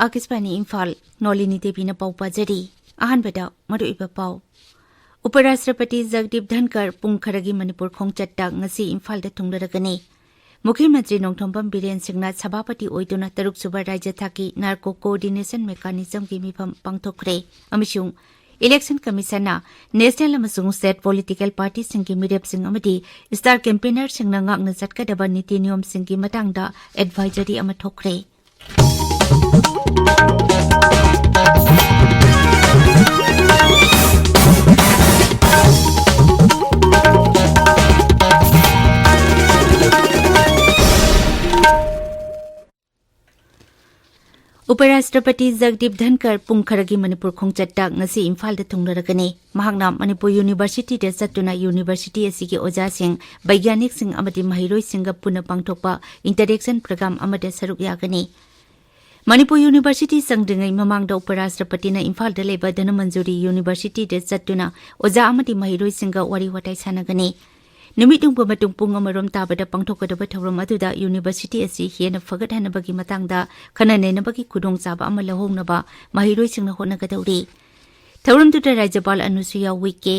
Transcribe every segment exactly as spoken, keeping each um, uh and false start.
ꯑꯥꯀꯥꯁꯕꯥꯅꯤ ꯏꯝꯐꯥꯜ, ꯅꯣꯂꯤꯅꯤ ꯗꯦꯕꯤꯅ ꯄꯥꯎ ꯄꯥꯖꯔꯤ꯫ ꯑꯍꯥꯟꯕꯗ ꯃꯔꯨꯑꯣꯏꯕ ꯄꯥꯎ꯫ ꯎꯄꯔꯥꯁꯇ꯭ꯔꯄꯇꯤ ꯖꯒꯗꯤꯞ ꯙꯟꯀꯔ ꯄꯨꯡ ꯈꯔꯒꯤ ꯃꯅꯤꯄꯨꯔ ꯈꯣꯡꯆꯠꯇ ꯉꯁꯤ ꯏꯝꯐꯥꯜꯗ ꯊꯨꯡꯂꯔꯒꯅꯤ꯫ ꯃꯨꯈ꯭ꯌ ꯃꯟꯇ꯭ꯔꯤ ꯅꯣꯡꯊꯣꯝꯕꯝ ꯕꯤꯔꯦꯟ ꯁꯤꯡꯅ ꯁꯚꯥꯄꯇꯤ ꯑꯣꯏꯗꯨꯅ ꯇꯔꯨꯛꯁꯨꯕ ꯔꯥꯖ꯭ꯌ ꯊꯥꯛꯀꯤ ꯅꯥꯔꯀꯣ ꯀꯣꯑꯣꯔꯗꯤꯅꯦꯁꯟ ꯃꯦꯀꯥꯅꯤꯖꯝꯒꯤ ꯃꯤꯐꯝ ꯄꯥꯡꯊꯣꯛꯈ꯭ꯔꯦ꯫ ꯑꯃꯁꯨꯡ ꯏꯂꯦꯛꯁꯟ ꯀꯃꯤꯁꯟꯅ ꯅꯦꯁꯅꯦꯜ ꯑꯃꯁꯨꯡ ꯁ꯭ꯇꯦꯠ ꯄꯣꯂꯤꯇꯤꯀꯦꯜ ꯄꯥꯔꯇꯤꯁꯤꯡꯒꯤ ꯃꯤꯔꯦꯞꯁꯤꯡ ꯑꯃꯗꯤ ꯁ꯭ꯇꯥꯔ ꯀꯦꯝꯄꯦꯅꯔꯁꯤꯡꯅ ꯉꯥꯛꯅ ꯆꯠꯀꯗꯕ ꯅꯤꯇꯤ ꯅꯤꯌꯣꯝꯁꯤꯡꯒꯤ ꯃꯇꯥꯡꯗ ꯑꯦꯗꯚꯥꯏꯖꯔꯤ ꯑꯃ ꯊꯣꯛꯈ꯭ꯔꯦ꯫ ꯎꯄꯔꯥꯁꯇ꯭ꯔꯄꯇꯤ ꯖꯒꯗꯤꯞ ꯙꯟꯀꯔ ꯄꯨꯡ ꯈꯔꯒꯤ ꯃꯅꯤꯄꯨꯔ ꯈꯣꯡꯆꯠꯇ ꯉꯁꯤ ꯏꯝꯐꯥꯜꯗ ꯊꯨꯡꯂꯔꯒꯅꯤ꯫ ꯃꯍꯥꯛꯅ ꯃꯅꯤꯄꯨꯔ ꯌꯨꯅꯤꯚꯔꯁꯤꯇꯤꯗ ꯆꯠꯇꯨꯅ ꯌꯨꯅꯤꯚꯔꯁꯤꯇꯤ ꯑꯁꯤꯒꯤ ꯑꯣꯖꯥꯁꯤꯡ, ꯕꯩꯒ꯭ꯌꯥꯅꯤꯛꯁꯤꯡ ꯑꯃꯗꯤ ꯃꯍꯩꯔꯣꯏꯁꯤꯡꯒ ꯄꯨꯟꯅ ꯄꯥꯡꯊꯣꯛꯄ ꯏꯟꯇꯔꯦꯛꯁꯟ ꯄ꯭ꯔꯣꯒ꯭ꯔꯥꯝ ꯑꯃꯗ ꯁꯔꯨꯛ ꯌꯥꯒꯅꯤ꯫ ꯃꯅꯤꯄꯨꯔ ꯌꯨꯅꯤꯚꯔꯁꯤꯇꯤ ꯆꯪꯗ꯭ꯔꯤꯉꯩ ꯃꯃꯥꯡꯗ ꯎꯄꯔꯥꯁꯇ꯭ꯔꯄꯇꯤꯅ ꯏꯝꯐꯥꯜꯗ ꯂꯩꯕ ꯙꯅꯃꯟꯖꯨꯔꯤ ꯌꯨꯅꯤꯚꯔꯁꯤꯇꯤꯗ ꯆꯠꯇꯨꯅ ꯑꯣꯖꯥ ꯑꯃꯗꯤ ꯃꯍꯩꯔꯣꯏꯁꯤꯡꯒ ꯋꯥꯔꯤ ꯋꯥꯇꯥꯏ ꯁꯥꯟꯅꯒꯅꯤ꯫ ꯅꯨꯃꯤꯠ ꯌꯨꯡꯕ ꯃꯇꯨꯡ ꯄꯨꯡ ꯑꯃꯔꯣꯝ ꯇꯥꯕꯗ ꯄꯥꯡꯊꯣꯛꯀꯗꯕ ꯊꯧꯔꯝ ꯑꯗꯨꯗ ꯌꯨꯅꯤꯚꯔꯁꯤꯇꯤ ꯑꯁꯤ ꯍꯦꯟꯅ ꯐꯒꯠꯍꯟꯅꯕꯒꯤ ꯃꯇꯥꯡꯗ ꯈꯟꯅ ꯅꯩꯅꯕꯒꯤ ꯈꯨꯗꯣꯡꯆꯥꯕ ꯑꯃ ꯂꯧꯍꯧꯅꯕ ꯃꯍꯩꯔꯣꯏꯁꯤꯡꯅ ꯍꯣꯠꯅꯒꯗꯧꯔꯤ꯫ ꯊꯧꯔꯝꯗꯨꯗ ꯔꯥꯖ꯭ꯌꯄꯥꯜ ꯑꯅꯨꯁꯨꯏꯌꯥ ꯎꯏꯀꯦ,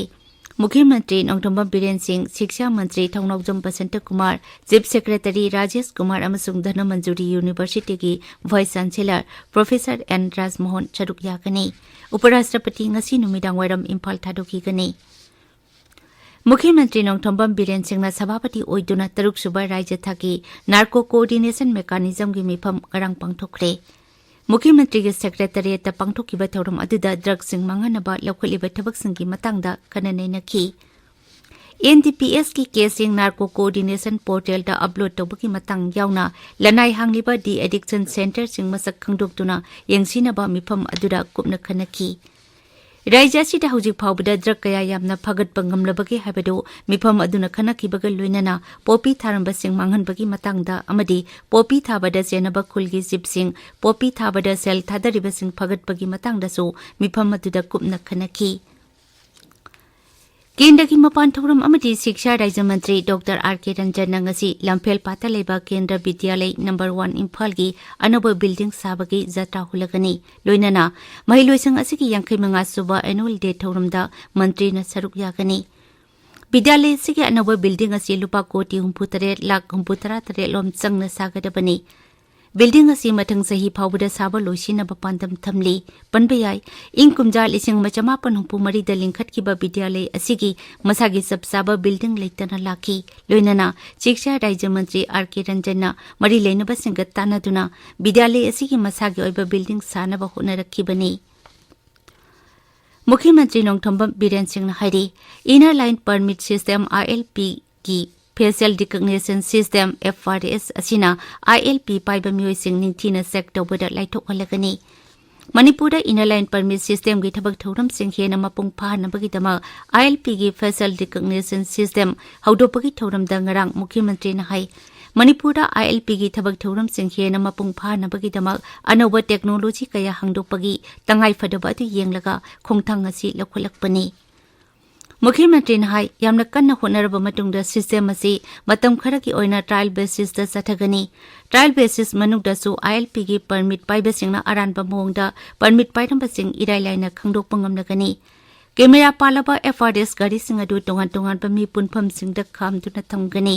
ꯃꯨꯈ꯭ꯌ ꯃꯟꯇ꯭ꯔꯤ ꯅꯣꯡꯊꯣꯝꯕꯝ ꯕꯤꯔꯦꯟ ꯁꯤꯡ, ꯁꯤꯛꯁꯥ ꯃꯟꯇ꯭ꯔꯤ ꯊꯧꯅꯥꯎꯖꯝ ꯕꯁꯟꯇ ꯀꯨꯃꯥꯔ, ꯆꯤꯐ ꯁꯦꯀ꯭ꯔꯦꯇꯔꯤ ꯔꯥꯖꯦꯁ ꯀꯨꯃꯥꯔ ꯑꯃꯁꯨꯡ ꯙꯅꯃꯟꯖꯨꯔꯤ ꯌꯨꯅꯤꯚꯔꯁꯤꯇꯤꯒꯤ ꯚꯥꯏꯁ ꯆꯥꯟꯁꯦꯂꯔ ꯄ꯭ꯔꯣꯐꯦꯁꯔ ꯑꯦꯟ ꯔꯥꯖꯃꯣꯍꯟ ꯁꯔꯨꯛ ꯌꯥꯒꯅꯤ꯫ ꯎꯄꯔꯥꯁꯇ꯭ꯔꯄꯇꯤ ꯉꯁꯤ ꯅꯨꯃꯤꯗꯥꯡꯋꯥꯏꯔꯝ ꯏꯝꯐꯥꯜ ꯊꯥꯗꯣꯛꯈꯤꯒꯅꯤ꯫ ꯃꯨꯈ꯭ꯌ ꯃꯟꯇ꯭ꯔꯤ ꯅꯣꯡꯊꯣꯝꯕꯝ ꯕꯤꯔꯦꯟ ꯁꯤꯡꯅ ꯁꯚꯥꯄꯇꯤ ꯑꯣꯏꯗꯨꯅ ꯇꯔꯨꯛꯁꯨꯕ ꯔꯥꯖ꯭ꯌ ꯊꯥꯛꯀꯤ ꯅꯥꯔꯀꯣ ꯀꯣꯑꯣꯔꯗꯤꯅꯦꯁꯟ ꯃꯦꯀꯥꯅꯤꯖꯝꯒꯤ ꯃꯤꯐꯝ ꯉꯔꯥꯡ ꯄꯥꯡꯊꯣꯛꯈ꯭ꯔꯦ꯫ ꯃꯨꯈ꯭ꯌ ꯃꯟꯇ꯭ꯔꯤꯒꯤ ꯁꯦꯀ꯭ꯔꯦꯇꯔꯤꯌꯦꯠꯇ ꯄꯥꯡꯊꯣꯛꯈꯤꯕ ꯊꯧꯔꯝ ꯑꯗꯨꯗ ꯗ꯭ꯔꯒꯁꯤꯡ ꯃꯥꯡꯍꯟꯅꯕ ꯂꯧꯈꯠꯂꯤꯕ ꯊꯕꯛꯁꯤꯡꯒꯤ ꯃꯇꯥꯡꯗ ꯈꯟꯅ ꯅꯩꯅꯈꯤ꯫ ꯑꯦꯟ ꯗꯤ ꯄꯤ ꯑꯦꯁꯀꯤ ꯀꯦꯁꯁꯤꯡ ꯅꯥꯔꯀꯣ ꯀꯣꯑꯣꯔꯗꯤꯅꯦꯁꯟ ꯄꯣꯔꯇꯦꯜꯗ ꯑꯞꯂꯣꯗ ꯇꯧꯕꯒꯤ ꯃꯇꯥꯡ ꯌꯥꯎꯅ ꯂꯅꯥꯏ ꯍꯥꯡꯂꯤꯕ ꯗꯤ ꯑꯦꯗꯤꯛꯁꯟ ꯁꯦꯟꯇꯔꯁꯤꯡ ꯃꯁꯛ ꯈꯪꯗꯣꯛꯇꯨꯅ ꯌꯦꯡꯁꯤꯟꯅꯕ ꯃꯤꯐꯝ ꯑꯗꯨꯗ ꯀꯨꯞꯅ ꯈꯟꯅꯈꯤ꯫ ꯔꯥꯖ꯭ꯌ ꯑꯁꯤꯗ ꯍꯧꯖꯤꯛ ꯐꯥꯎꯕꯗ ꯗ꯭ꯔꯒ ꯀꯌꯥ ꯌꯥꯝꯅ ꯐꯒꯠꯄ ꯉꯝꯂꯕꯒꯦ ꯍꯥꯏꯕꯗꯨ ꯃꯤꯐꯝ ꯑꯗꯨꯅ ꯈꯟꯅꯈꯤꯕꯒ ꯂꯣꯏꯅꯅ ꯄꯣꯄꯤ ꯊꯥꯔꯝꯕꯁꯤꯡ ꯃꯥꯡꯍꯟꯕꯒꯤ ꯃꯇꯥꯡꯗ ꯑꯃꯗꯤ ꯄꯣꯄꯤ ꯊꯥꯕꯗ ꯆꯦꯟꯅꯕ ꯈꯨꯜꯒꯤ ꯆꯤꯐꯁꯤꯡ ꯄꯣꯄꯤ ꯊꯥꯕꯗ ꯁꯦꯜ ꯊꯥꯗꯔꯤꯕꯁꯤꯡ ꯐꯒꯠꯄꯒꯤ ꯃꯇꯥꯡꯗꯁꯨ ꯃꯤꯐꯝ ꯑꯗꯨꯗ ꯀꯨꯞꯅ ꯈꯟꯅꯈꯤ꯫ ꯀꯦꯟꯗ꯭ꯔꯒꯤ ꯃꯄꯥꯟ ꯊꯧꯔꯝ ꯑꯃꯗꯤ ꯁꯤꯛꯁꯥ ꯔꯥꯖ꯭ꯌ ꯃꯟꯇ꯭ꯔꯤ ꯗꯣꯛꯇꯔ ꯑꯥꯔ ꯀꯦ ꯔꯟꯖꯟꯅ ꯉꯁꯤ ꯂꯝꯐꯦꯜꯄꯥꯠꯇ ꯂꯩꯕ ꯀꯦꯟꯗ꯭ꯔ ꯕꯤꯗ꯭ꯌꯥꯂꯌ ꯅꯝꯕꯔ ꯋꯥꯟ ꯏꯝꯐꯥꯜꯒꯤ ꯑꯅꯧꯕ ꯕꯤꯜꯗꯤꯡ ꯁꯥꯕꯒꯤ ꯖꯇ꯭ꯔꯥ ꯍꯨꯜꯂꯒꯅꯤ꯫ ꯂꯣꯏꯅꯅ ꯃꯍꯩꯂꯣꯏꯁꯪ ꯑꯁꯤꯒꯤ ꯌꯥꯡꯈꯩ ꯃꯉꯥ ꯁꯨꯕ ꯑꯦꯅꯨꯋꯦꯜ ꯗꯦ ꯊꯧꯔꯝꯗ ꯃꯟꯇ꯭ꯔꯤꯅ ꯁꯔꯨꯛ ꯌꯥꯒꯅꯤ꯫ ꯕꯤꯗ꯭ꯌꯥꯂꯌ ꯑꯁꯤꯒꯤ ꯑꯅꯧꯕ ꯕꯤꯜꯗꯤꯡ ꯑꯁꯤ ꯂꯨꯄꯥ ꯀꯣꯇꯤ ꯍꯨꯝꯐꯨ ꯇꯔꯦꯠ ꯂꯥꯈ ꯍꯨꯝꯐꯨ ꯇꯔꯥ ꯇꯔꯦꯠ ꯂꯣꯝ ꯆꯪꯅ ꯁꯥꯒꯗꯕꯅꯤ꯫ ꯕꯤꯜꯗꯤꯡ ꯑꯁꯤ ꯃꯊꯪ ꯆꯍꯤ ꯐꯥꯎꯕꯗ ꯁꯥꯕ ꯂꯣꯏꯁꯤꯟꯅꯕ ꯄꯥꯟꯗꯝ ꯊꯝꯂꯤ꯫ ꯄꯟꯕ ꯌꯥꯏ, ꯏꯪ ꯀꯨꯝꯖꯥ ꯂꯤꯁꯤꯡ ꯑꯃ ꯆꯃꯥꯄꯟ ꯍꯨꯝꯐꯨ ꯃꯔꯤꯗ ꯂꯤꯡꯈꯠꯈꯤꯕ ꯕꯤꯗ꯭ꯌꯥꯂꯌ ꯑꯁꯤꯒꯤ ꯃꯁꯥꯒꯤ ꯆꯞ ꯆꯥꯕ ꯕꯤꯜꯗꯤꯡ ꯂꯩꯇꯅ ꯂꯥꯛꯈꯤ꯫ ꯂꯣꯏꯅꯅ ꯁꯤꯛꯁꯥ ꯔꯥꯖ꯭ꯌ ꯃꯟꯇ꯭ꯔꯤ ꯑꯥꯔ ꯀꯦ ꯔꯟꯖꯟꯅ ꯃꯔꯤ ꯂꯩꯅꯕꯁꯤꯡꯒ ꯇꯥꯟꯅꯗꯨꯅ ꯕꯤꯗ꯭ꯌꯥꯂꯌ ꯑꯁꯤꯒꯤ ꯃꯁꯥꯒꯤ ꯑꯣꯏꯕ ꯕꯤꯜꯗꯤꯡ ꯁꯥꯅꯕ ꯍꯣꯠꯅꯔꯛꯈꯤꯕꯅꯤ꯫ ꯃꯨꯈ꯭ꯌ ꯃꯟꯇ꯭ꯔꯤ ꯅꯣꯡꯊꯣꯝꯕꯝ ꯕꯤꯔꯦꯟ ꯁꯤꯡꯅ ꯍꯥꯏꯔꯤ, Inner Line Permit System, ILP, ꯒꯤ Facial Recognition System, FRS, ꯑꯁꯤꯅ ILP ꯄꯥꯏꯕ ꯃꯤꯑꯣꯏꯁꯤꯡ ꯅꯤꯡꯊꯤꯅ ꯆꯦꯛ ꯇꯧꯕꯗ ꯂꯥꯏꯊꯣꯛꯍꯜꯂꯒꯅꯤ꯫ ꯃꯅꯤꯄꯨꯔꯗ Inner Line Permit Systemꯒꯤ ꯊꯕꯛ ꯊꯧꯔꯝꯁꯤꯡ ꯍꯦꯟꯅ ꯃꯄꯨꯡ ꯐꯥꯍꯟꯅꯕꯒꯤꯗꯃꯛ ILPꯒꯤ Facial Recognition System ꯍꯧꯗꯣꯛꯄꯒꯤ ꯊꯧꯔꯝꯗ ꯉꯔꯥꯡ ꯃꯨꯈ꯭ꯌ ꯃꯟꯇ꯭ꯔꯤꯅ ꯍꯥꯏ, ꯃꯅꯤꯄꯨꯔꯗ ILPꯒꯤ ꯊꯕꯛ ꯊꯧꯔꯝꯁꯤꯡ ꯍꯦꯟꯅ ꯃꯄꯨꯡ ꯐꯥꯍꯟꯅꯕꯒꯤꯗꯃꯛ ꯑꯅꯧꯕ technology ꯀꯌꯥ ꯍꯥꯡꯗꯣꯛꯄꯒꯤ ꯇꯉꯥꯏꯐꯗꯕ ꯑꯗꯨ ꯌꯦꯡꯂꯒ ꯈꯣꯡꯊꯥꯡ ꯑꯁꯤ ꯂꯧꯈꯠꯂꯛꯄꯅꯤ꯫ ꯃꯨꯈ꯭ꯌ ꯃꯟꯇ꯭ꯔꯤꯅ ꯍꯥꯏ, ꯌꯥꯝꯅ ꯀꯟꯅ ꯍꯣꯠꯅꯔꯕ ꯃꯇꯨꯡꯗ system ꯑꯁꯤ ꯃꯇꯝ ꯈꯔꯒꯤ ꯑꯣꯏꯅ trial basisꯇ ꯆꯠꯊꯒꯅꯤ꯫ Trial basis ꯃꯅꯨꯡꯗꯁꯨ ILPꯒꯤ permit ꯄꯥꯏꯕꯁꯤꯡꯅ ꯑꯔꯥꯟꯕ ꯃꯑꯣꯡꯗ permit ꯄꯥꯏꯔꯝꯕꯁꯤꯡ ꯏꯔꯥꯏ ꯂꯥꯏꯅ ꯈꯪꯗꯣꯛꯄ ꯉꯝꯂꯒꯅꯤ꯫ Camera ꯄꯥꯜꯂꯕ FRS ꯒꯥꯔꯤꯁꯤꯡ ꯑꯗꯨ ꯇꯣꯉꯥꯟ ꯇꯣꯉꯥꯟꯕ ꯃꯤ ꯄꯨꯟꯐꯝꯁꯤꯡꯗ ꯈꯥꯝꯗꯨꯅ ꯊꯝꯒꯅꯤ꯫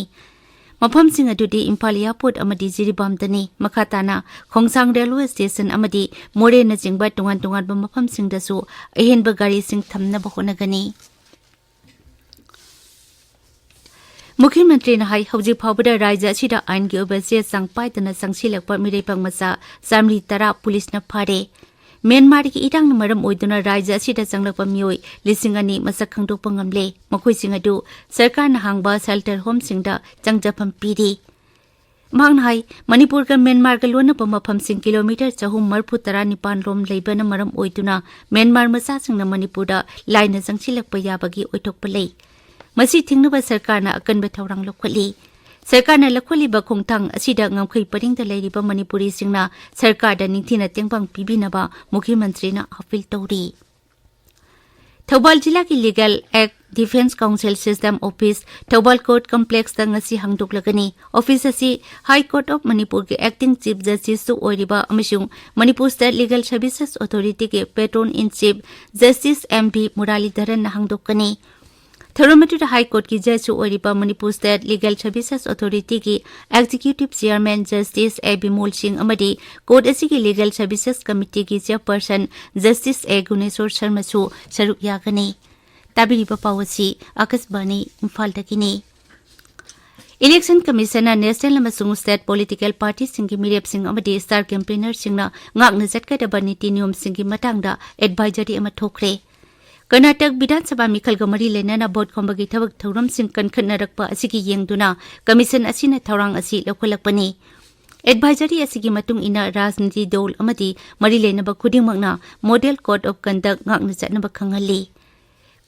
ꯃꯐꯝꯁꯤꯡ ꯑꯗꯨꯗꯤ ꯏꯝꯐꯥꯜ airport ꯑꯃꯗꯤ ꯖꯤꯔꯤꯕꯥꯝꯗꯅꯤ꯫ ꯃꯈꯥ ꯇꯥꯅ ꯈꯣꯡꯁꯥꯡ railway station ꯑꯃꯗꯤ ꯃꯣꯔꯦꯅꯆꯤꯡꯕ ꯇꯣꯉꯥꯟ ꯇꯣꯉꯥꯟꯕ ꯃꯐꯝꯁꯤꯡꯗꯁꯨ ꯑꯍꯦꯟꯕ ꯒꯥꯔꯤꯁꯤꯡ ꯊꯝꯅꯕ ꯍꯣꯠꯅꯒꯅꯤ꯫ ꯃꯨꯈ꯭ꯌ ꯃꯟꯇ꯭ꯔꯤꯅ ꯍꯥꯏ, ꯍꯧꯖꯤꯛ ꯐꯥꯎꯕꯗ ꯔꯥꯖ꯭ꯌ ꯑꯁꯤꯗ ꯑꯥꯏꯟꯒꯤ ꯑꯣꯏꯕ ꯆꯦ ꯆꯥꯡ ꯄꯥꯏꯗꯅ ꯆꯪꯁꯤꯜꯂꯛꯄ ꯃꯤꯔꯩꯕꯥꯛ ꯃꯆꯥ ꯆꯥꯃꯔꯤ ꯇꯔꯥ ꯄꯨꯂꯤꯁꯅ ꯐꯥꯔꯦ꯫ ꯃ꯭ꯌꯥꯟꯃꯥꯔꯒꯤ ꯏꯔꯥꯡꯅ ꯃꯔꯝ ꯑꯣꯏꯗꯨꯅ ꯔꯥꯖ꯭ꯌ ꯑꯁꯤꯗ ꯆꯪꯂꯛꯄ ꯃꯤꯑꯣꯏ ꯂꯤꯁꯤꯡ ꯑꯅꯤ ꯃꯁꯛ ꯈꯪꯗꯣꯛꯄ ꯉꯝꯂꯦ꯫ ꯃꯈꯣꯏꯁꯤꯡ ꯑꯗꯨ ꯁꯔꯀꯥꯔꯅ ꯍꯥꯡꯕ shelter homeꯁꯤꯡꯗ ꯆꯪꯖꯐꯝ ꯄꯤꯔꯤ꯫ ꯃꯍꯥꯛꯅ ꯍꯥꯏ, ꯃꯅꯤꯄꯨꯔꯒ ꯃ꯭ꯌꯥꯟꯃꯥꯔꯒ ꯂꯣꯟꯅꯕ ꯃꯐꯝꯁꯤꯡ ꯀꯤꯂꯣꯃꯤꯇꯔ ꯆꯍꯨꯝ ꯃꯔꯤꯐꯨ ꯇꯔꯥ ꯅꯤꯄꯥꯟ ꯂꯣꯝ ꯂꯩꯕꯅ ꯃꯔꯝ ꯑꯣꯏꯗꯨꯅ ꯃ꯭ꯌꯥꯟꯃꯥꯔ ꯃꯆꯥꯁꯤꯡꯅ ꯃꯅꯤꯄꯨꯔꯗ ꯂꯥꯏꯅ ꯆꯪꯁꯤꯜꯂꯛꯄ ꯌꯥꯕꯒꯤ ꯑꯣꯏꯊꯣꯛꯄ ꯂꯩ꯫ ꯃꯁꯤ ꯊꯤꯡꯅꯕ ꯁꯔꯀꯥꯔꯅ ꯑꯀꯟꯕ ꯊꯧꯔꯥꯡ ꯂꯧꯈꯠꯂꯤ꯫ ꯁꯔꯀꯥꯔꯅ ꯂꯧꯈꯠꯂꯤꯕ ꯈꯣꯡꯊꯥꯡ ꯑꯁꯤꯗ ꯉꯝꯈꯩ ꯄꯔꯤꯡꯗ ꯂꯩꯔꯤꯕ ꯃꯅꯤꯄꯨꯔꯤꯁꯤꯡꯅ ꯁꯔꯀꯥꯔꯗ ꯅꯤꯡꯊꯤꯅ ꯇꯦꯡꯕꯥꯡ ꯄꯤꯕꯤꯅꯕ ꯃꯨꯈ꯭ꯌ ꯃꯟꯇ꯭ꯔꯤꯅ appeal ꯇꯧꯔꯤ꯫ ꯊꯧꯕꯥꯜ ꯖꯤꯂꯥꯒꯤ Legal Aid Defence Council System Office, Thoubal Court Complexꯇ ꯉꯁꯤ ꯍꯥꯡꯗꯣꯛꯂꯒꯅꯤ꯫ Office ꯑꯁꯤ High Court of ꯃꯅꯤꯄꯨꯔꯒꯤ Acting Chief Justiceꯁꯨ ꯑꯣꯏꯔꯤꯕ ꯑꯃꯁꯨꯡ Manipur State Legal Services Authorityꯒꯤ Patron in Chief Justice M V ꯃꯨꯔꯥꯂꯤꯙꯔꯟꯅ ꯍꯥꯡꯗꯣꯛꯀꯅꯤ꯫ ꯊꯧꯔꯝ ꯑꯗꯨꯗ High Courtꯀꯤ Judgeꯁꯨ ꯑꯣꯏꯔꯤꯕ Manipur State Legal Services Authorityꯒꯤ Executive Chairman Justice A Bimol ꯁꯤꯡ ꯑꯃꯗꯤ Court ꯑꯁꯤꯒꯤ Legal Services Committeeꯒꯤ Chairperson Justice A Guneshor ꯁꯔꯃꯁꯨ ꯁꯔꯨꯛ ꯌꯥꯒꯅꯤ꯫ ꯇꯥꯕꯤꯔꯤꯕ ꯄꯥꯎ ꯑꯁꯤ ꯑꯥꯀꯥꯁꯕꯥꯅꯤ ꯏꯝꯐꯥꯜꯗꯒꯤꯅꯤ꯫ Election Commissionꯅ National ꯑꯃꯁꯨꯡ State Political Partyꯁꯤꯡꯒꯤ ꯃꯤꯔꯦꯞꯁꯤꯡ ꯑꯃꯗꯤ Star Campaignerꯁꯤꯡꯅ ꯉꯥꯛꯅ ꯆꯠꯀꯗꯕ ꯅꯤꯇꯤ ꯅꯤꯌꯣꯝꯁꯤꯡꯒꯤ ꯃꯇꯥꯡꯗ advisory ꯑꯃ ꯊꯣꯛꯈ꯭ꯔꯦ꯫ ꯀꯔꯅꯥꯇꯛ ꯕꯤꯙꯥꯟ ꯁꯚꯥ ꯃꯤꯈꯜꯒ ꯃꯔꯤ ꯂꯩꯅꯅ vote ꯈꯣꯝꯕꯒꯤ ꯊꯕꯛ ꯊꯧꯔꯝꯁꯤꯡ ꯀꯟꯈꯠꯅꯔꯛꯄ ꯑꯁꯤꯒꯤ ꯌꯦꯡꯗꯨꯅ Commission ꯑꯁꯤꯅ ꯊꯧꯔꯥꯡ ꯑꯁꯤ ꯂꯧꯈꯠꯂꯛꯄꯅꯤ꯫ Advisory ꯑꯁꯤꯒꯤ ꯃꯇꯨꯡ ꯏꯟꯅ ꯔꯥꯖꯅꯤꯇꯤ ꯗꯜ ꯑꯃꯗꯤ ꯃꯔꯤ ꯂꯩꯅꯕ ꯈꯨꯗꯤꯡꯃꯛꯅ Model Code of Conduct ꯉꯥꯛꯅ ꯆꯠꯅꯕ ꯈꯪꯍꯜꯂꯤ꯫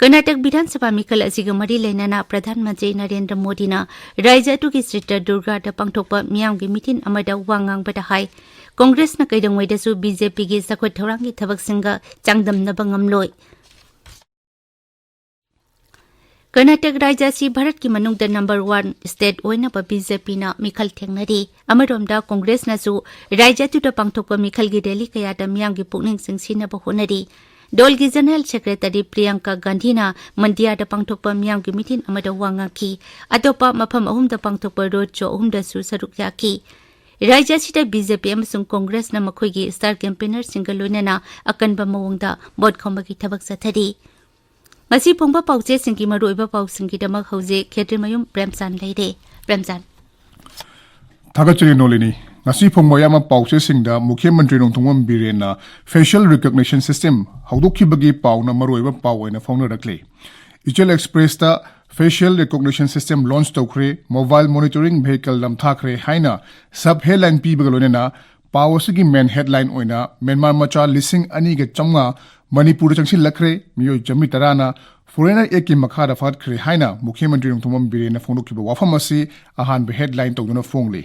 ꯀꯔꯅꯥꯇꯛ ꯕꯤꯙꯥꯟ ꯁꯚꯥ ꯃꯤꯈꯜ ꯑꯁꯤꯒ ꯃꯔꯤ ꯂꯩꯅꯅ ꯄ꯭ꯔꯙꯥꯟ ꯃꯟꯇ꯭ꯔꯤ ꯅꯔꯦꯟꯗ꯭ꯔ ꯃꯣꯗꯤꯅ ꯔꯥꯖ꯭ꯌ ꯑꯗꯨꯒꯤ ꯆꯤꯇ꯭ꯔꯗꯨꯔꯒꯥꯗ ꯄꯥꯡꯊꯣꯛꯄ ꯃꯤꯌꯥꯝꯒꯤ ꯃꯤꯇꯤꯟ ꯑꯃꯗ ꯋꯥ ꯉꯥꯡꯕꯗ ꯍꯥꯏ, ꯀꯣꯡꯒ꯭ꯔꯦꯁꯅ ꯀꯩꯗꯧꯉꯩꯗꯁꯨ ꯕꯤꯖꯦꯄꯤꯒꯤ ꯆꯥꯎꯈꯠ ꯊꯧꯔꯥꯡꯒꯤ ꯊꯕꯛꯁꯤꯡꯒ ꯆꯥꯡꯗꯝꯅꯕ ꯉꯝꯂꯣꯏ꯫ ꯀꯔꯅꯥꯇꯛ ꯔꯥꯖ꯭ꯌ ꯑꯁꯤ ꯚꯥꯔꯠꯀꯤ ꯃꯅꯨꯡꯗ number one state ꯑꯣꯏꯅꯕ ꯕꯤꯖꯦꯄꯤꯅ ꯃꯤꯈꯜ ꯊꯦꯡꯅꯔꯤ꯫ ꯑꯃꯔꯣꯝꯗ ꯀꯣꯡꯒ꯭ꯔꯦꯁꯅꯁꯨ ꯔꯥꯖ꯭ꯌ ꯑꯗꯨꯗ ꯄꯥꯡꯊꯣꯛꯄ ꯃꯤꯈꯜꯒꯤ rally ꯀꯌꯥꯗ ꯃꯤꯌꯥꯝꯒꯤ ꯄꯨꯛꯅꯤꯡ ꯆꯤꯡꯁꯤꯟꯅꯕ ꯍꯣꯠꯅꯔꯤ꯫ ꯗꯜꯒꯤ General Secretary ꯄ꯭ꯔꯤꯌꯥꯡꯀꯥ ꯒꯥꯟꯙꯤꯅ ꯃꯟꯗꯤꯌꯥꯗ ꯄꯥꯡꯊꯣꯛꯄ ꯃꯤꯌꯥꯝꯒꯤ ꯃꯤꯇꯤꯟ ꯑꯃꯗ ꯋꯥ ꯉꯥꯡꯈꯤ꯫ ꯑꯇꯣꯞꯄ ꯃꯐꯝ ꯑꯍꯨꯝꯗ ꯄꯥꯡꯊꯣꯛꯄ road show ꯑꯍꯨꯝꯗꯁꯨ ꯁꯔꯨꯛ ꯌꯥꯈꯤ꯫ ꯔꯥꯖ꯭ꯌ ꯑꯁꯤꯗ ꯕꯤꯖꯦꯄꯤ ꯑꯃꯁꯨꯡ ꯀꯣꯡꯒ꯭ꯔꯦꯁꯅ ꯃꯈꯣꯏꯒꯤ star campaignerꯁꯤꯡꯒ ꯂꯣꯏꯅꯅ ꯑꯀꯟꯕ ꯃꯑꯣꯡꯗ vote ꯈꯣꯝꯕꯒꯤ ꯊꯕꯛ ꯆꯠꯊꯔꯤ꯫ ꯉꯁꯤ ꯐꯣꯡꯕ ꯄꯥꯎꯆꯦꯁꯤꯡꯒꯤ ꯃꯔꯨꯑꯣꯏꯕ ꯄꯥꯎꯁꯤꯡꯒꯤꯗꯃꯛ ꯍꯧꯖꯤꯛ ꯈꯦꯇ꯭ꯔꯤꯃꯌꯨꯝ ꯄ꯭ꯔꯦꯝꯆꯥꯟ ꯂꯩꯔꯦ꯫ ꯄ꯭ꯔꯦꯝꯆꯥꯟ꯫ ꯊꯥꯒꯠꯆꯔꯤ ꯅꯣꯂꯤꯅꯤ꯫ ꯉꯁꯤ ꯐꯣꯡꯕ ꯑꯌꯥꯝꯕ ꯄꯥꯎꯆꯦꯁꯤꯡꯗ ꯃꯨꯈ꯭ꯌ ꯃꯟꯇ꯭ꯔꯤ ꯅꯣꯡꯊꯣꯝꯕꯝ ꯕꯤꯔꯦꯟꯅ facial recognition system ꯍꯧꯗꯣꯛꯈꯤꯕꯒꯤ ꯄꯥꯎꯅ ꯃꯔꯨꯑꯣꯏꯕ ꯄꯥꯎ ꯑꯣꯏꯅ ꯐꯣꯡꯅꯔꯛꯂꯤ꯫ ꯏꯆꯦꯜ Expressꯇ facial recognition system launch ꯇꯧꯈ꯭ꯔꯦ, mobile monitoring vehicle ꯅꯝꯊꯥꯈ꯭ꯔꯦ ꯍꯥꯏꯅ sub headline ꯄꯤꯕꯒ ꯂꯣꯏꯅꯅ ꯄꯥꯎ ꯑꯁꯤꯒꯤ main headline ꯑꯣꯏꯅ ꯃ꯭ꯌꯥꯟꯃꯥꯔ ꯃꯆꯥ ꯂꯤꯁꯤꯡ ꯑꯅꯤꯒ ꯆꯥꯝꯃꯉꯥ ꯃꯅꯤꯄꯨꯔꯗ ꯆꯪꯁꯤꯜꯂꯛꯈ꯭ꯔꯦ, ꯃꯤꯑꯣꯏ ꯆꯥꯃꯔꯤ ꯇꯔꯥꯅ Foreigner Actꯀꯤ ꯃꯈꯥꯗ ꯐꯥꯒꯠꯈ꯭ꯔꯦ ꯍꯥꯏꯅ ꯃꯨꯈ꯭ꯌ ꯃꯟꯇ꯭ꯔꯤ ꯅꯣꯡꯊꯣꯝꯕꯝ ꯕꯤꯔꯦꯟꯅ ꯐꯣꯡꯗꯣꯛꯈꯤꯕ ꯋꯥꯐꯝ ꯑꯁꯤ ꯑꯍꯥꯟꯕ headline ꯇꯧꯗꯨꯅ ꯐꯣꯡꯂꯤ꯫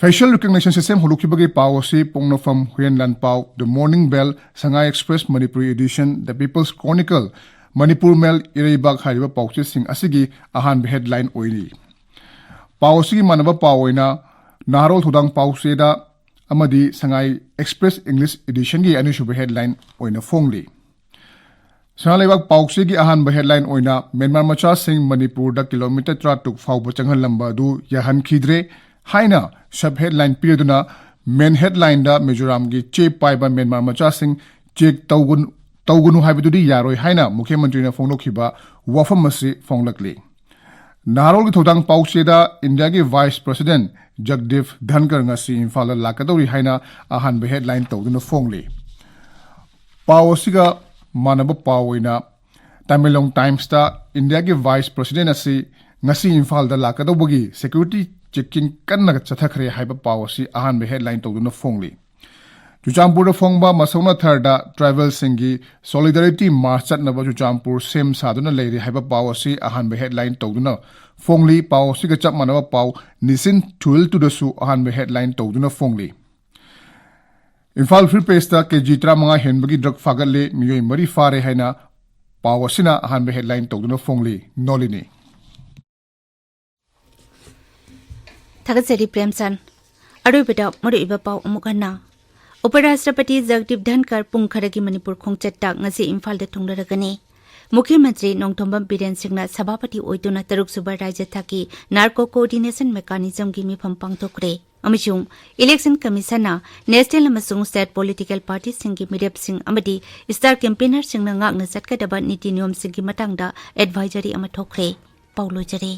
Facial recognition system ꯍꯧꯗꯣꯛꯈꯤꯕꯒꯤ ꯄꯥꯎ ꯑꯁꯤ ꯄꯣꯛꯅꯐꯝ, ꯍꯨꯏꯌꯦꯟ ꯂꯥꯟꯄꯥꯎ, The Morning Bell, Sangai Express Manipuri Edition, The People's Chronicle, Manipur ꯃꯦꯜ, ꯏꯔꯩꯕꯥꯛ ꯍꯥꯏꯔꯤꯕ ꯄꯥꯎꯆꯦꯁꯤꯡ ꯑꯁꯤꯒꯤ ꯑꯍꯥꯟꯕ ꯍꯦꯗꯂꯥꯏꯟ ꯑꯣꯏꯔꯤ꯫ ꯄꯥꯎ ꯑꯁꯤꯒꯤ ꯃꯥꯟꯅꯕ ꯄꯥꯎ ꯑꯣꯏꯅ ꯅꯍꯥꯔꯣꯜ ꯊꯧꯗꯥꯡ ꯄꯥꯎꯆꯦꯗ ꯑꯃꯗꯤ ꯁꯉꯥꯏ ꯑꯦꯛꯁꯄ꯭ꯔꯦꯁ ꯏꯪꯂꯤꯁ ꯏꯗꯤꯁꯟꯒꯤ ꯑꯅꯤꯁꯨꯕ ꯍꯦꯗꯂꯥꯏꯟ ꯑꯣꯏꯅ ꯐꯣꯡꯂꯤ꯫ ꯁꯅꯥ ꯂꯩꯕꯥꯛ ꯄꯥꯎꯆꯦꯒꯤ ꯑꯍꯥꯟꯕ ꯍꯦꯗꯂꯥꯏꯟ ꯑꯣꯏꯅ ꯃ꯭ꯌꯥꯟꯃꯥꯔ ꯃꯆꯥꯁꯤꯡ ꯃꯅꯤꯄꯨꯔꯗ ꯀꯤꯂꯣꯃꯤꯇꯔ ꯇꯔꯥꯇꯔꯨꯛ ꯐꯥꯎꯕ ꯆꯪꯍꯜꯂꯝꯕ ꯑꯗꯨ ꯌꯥꯍꯟꯈꯤꯗ꯭ꯔꯦ ꯍꯥꯏꯅ ꯁꯕ ꯍꯦꯗꯂꯥꯏꯟ ꯄꯤꯔꯗꯨꯅ ꯃꯦꯟ ꯍꯦꯗꯂꯥꯏꯟꯗ ꯃꯤꯖꯣꯔꯥꯝꯒꯤ ꯆꯦ ꯄꯥꯏꯕ ꯃ꯭ꯌꯥꯟꯃꯥꯔ ꯃꯆꯥꯁꯤꯡ ꯆꯦꯛ ꯇꯧꯒꯅꯨ, ꯇꯧꯒꯅꯨ ꯍꯥꯏꯕꯗꯨꯗꯤ ꯌꯥꯔꯣꯏ ꯍꯥꯏꯅ ꯃꯨꯈ꯭ꯌ ꯃꯟꯇ꯭ꯔꯤꯅ ꯐꯣꯡꯗꯣꯛꯈꯤꯕ ꯋꯥꯐꯝ ꯑꯁꯤ ꯐꯣꯡꯂꯛꯂꯤ꯫ ꯅꯍꯥꯔꯣꯜꯒꯤ ꯊꯧꯗꯥꯡ ꯄꯥꯎꯆꯦꯗ ꯏꯟꯗꯤꯌꯥꯒꯤ ꯚꯥꯏꯁ ꯄ꯭ꯔꯁꯤꯗꯦꯟꯠ ꯖꯒꯗꯤꯞ ꯙꯟꯀꯔ ꯉꯁꯤ ꯏꯝꯐꯥꯜꯗ ꯂꯥꯛꯀꯗꯧꯔꯤ ꯍꯥꯏꯅ ꯑꯍꯥꯟꯕ ꯍꯦꯗꯂꯥꯏꯟ ꯇꯧꯗꯨꯅ ꯐꯣꯡꯂꯤ꯫ ꯄꯥꯎ ꯑꯁꯤꯒ ꯃꯥꯟꯅꯕ ꯄꯥꯎ ꯑꯣꯏꯅ ꯇꯃꯦꯡꯂꯣꯡ ꯇꯥꯏꯝꯁꯇ ꯏꯟꯗꯤꯌꯥꯒꯤ ꯚꯥꯏꯁ ꯄ꯭ꯔꯁꯤꯗꯦꯟꯠ ꯑꯁꯤ ꯉꯁꯤ ꯏꯝꯐꯥꯜꯗ ꯂꯥꯛꯀꯗꯧꯕꯒꯤ ꯁꯦꯀ꯭ꯌꯨꯔꯤꯇꯤ ꯆꯦꯛꯀꯤꯡ ꯀꯟꯅ ꯆꯠꯊꯈ꯭ꯔꯦ ꯍꯥꯏꯕ ꯄꯥꯎ ꯑꯁꯤ ꯑꯍꯥꯟꯕ ꯍꯦꯗꯂꯥꯏꯟ ꯇꯧꯗꯨꯅ ꯐꯣꯡꯂꯤ꯫ ꯆꯨꯔꯆꯥꯟꯄꯨꯔꯗ ꯐꯣꯡꯕ ꯃꯁꯧꯅ ꯊꯔꯗ ꯇ꯭ꯔꯥꯏꯕꯦꯜꯁꯤꯡꯒꯤ ꯁꯣꯂꯤꯗꯥꯔꯤꯇꯤ ꯃꯥꯔꯆ ꯆꯠꯅꯕ ꯆꯨꯔꯆꯥꯟꯄꯨꯔ ꯁꯦꯝ ꯁꯥꯗꯨꯅ ꯂꯩꯔꯦ ꯍꯥꯏꯕ ꯄꯥꯎ ꯑꯁꯤ ꯑꯍꯥꯟꯕ ꯍꯦꯗꯂꯥꯏꯟ ꯇꯧꯗꯨꯅ ꯐꯣꯡꯂꯤ꯫ ꯄꯥꯎ ꯑꯁꯤꯒ ꯆꯞ ꯃꯥꯟꯅꯕ ꯄꯥꯎ ꯅꯤꯁꯤꯟ ꯊꯨꯏꯜꯇꯨꯗꯁꯨ ꯑꯍꯥꯟꯕ ꯍꯦꯗꯂꯥꯏꯟ ꯇꯧꯗꯨꯅ ꯐꯣꯡꯂꯤ꯫ ꯏꯝꯐꯥꯜ ꯐ꯭ꯔꯤ ꯄ꯭ꯔꯦꯁꯇ ꯀꯦꯖꯤ ꯇꯔꯥꯃꯉꯥ ꯍꯦꯟꯕꯒꯤ ꯗ꯭ꯔꯒ ꯐꯥꯒꯠꯂꯦ, ꯃꯤꯑꯣꯏ ꯃꯔꯤ ꯐꯥꯔꯦ ꯍꯥꯏꯅ ꯄꯥꯎ ꯑꯁꯤꯅ ꯑꯍꯥꯟꯕ ꯍꯦꯗꯂꯥꯏꯟ ꯇꯧꯗꯨꯅ ꯐꯣꯡꯂꯤ꯫ ꯅꯣꯂꯤꯅꯤ꯫ ꯊꯥꯒꯠꯆꯔꯤ ꯄ꯭ꯔꯦꯝꯆꯟ꯫ ꯑꯔꯣꯏꯕꯗ ꯃꯔꯨꯑꯣꯏꯕ ꯄꯥꯎ ꯑꯃꯨꯛ ꯍꯟꯅ꯫ ꯎꯄꯔꯥꯁꯇ꯭ꯔꯄꯇꯤ ꯖꯒꯗꯤꯞ ꯙꯟꯀꯔ ꯄꯨꯡ ꯈꯔꯒꯤ ꯃꯅꯤꯄꯨꯔ ꯈꯣꯡꯆꯠꯇ ꯉꯁꯤ ꯏꯝꯐꯥꯜꯗ ꯊꯨꯡꯂꯔꯒꯅꯤ꯫ ꯃꯨꯈ꯭ꯌ ꯃꯟꯇ꯭ꯔꯤ ꯅꯣꯡꯊꯣꯝꯕꯝ ꯕꯤꯔꯦꯟ ꯁꯤꯡꯅ ꯁꯚꯥꯄꯇꯤ ꯑꯣꯏꯗꯨꯅ ꯇꯔꯨꯛꯁꯨꯕ ꯔꯥꯖ꯭ꯌ ꯊꯥꯛꯀꯤ ꯅꯥꯔꯀꯣ ꯀꯣꯑꯣꯔꯗꯤꯅꯦꯁꯟ ꯃꯦꯀꯥꯅꯤꯖꯝꯒꯤ ꯃꯤꯐꯝ ꯄꯥꯡꯊꯣꯛꯈ꯭ꯔꯦ꯫ ꯑꯃꯁꯨꯡ ꯏꯂꯦꯛꯁꯟ ꯀꯃꯤꯁꯟꯅ ꯅꯦꯁꯅꯦꯜ ꯑꯃꯁꯨꯡ ꯁ꯭ꯇꯦꯠ ꯄꯣꯂꯤꯇꯤꯀꯦꯜ ꯄꯥꯔꯇꯤꯁꯤꯡꯒꯤ ꯃꯤꯔꯦꯞꯁꯤꯡ ꯑꯃꯗꯤ ꯁ꯭ꯇꯥꯔ ꯀꯦꯝꯄꯦꯅꯔꯁꯤꯡꯅ ꯉꯥꯛꯅ ꯆꯠꯀꯗꯕ ꯅꯤꯇꯤ ꯅꯤꯌꯣꯝꯁꯤꯡꯒꯤ ꯃꯇꯥꯡꯗ ꯑꯦꯗꯚꯥꯏꯖꯔꯤ ꯑꯃ ꯊꯣꯛꯈ꯭ꯔꯦ꯫ ꯄꯥꯎ ꯂꯣꯏꯖꯔꯦ꯫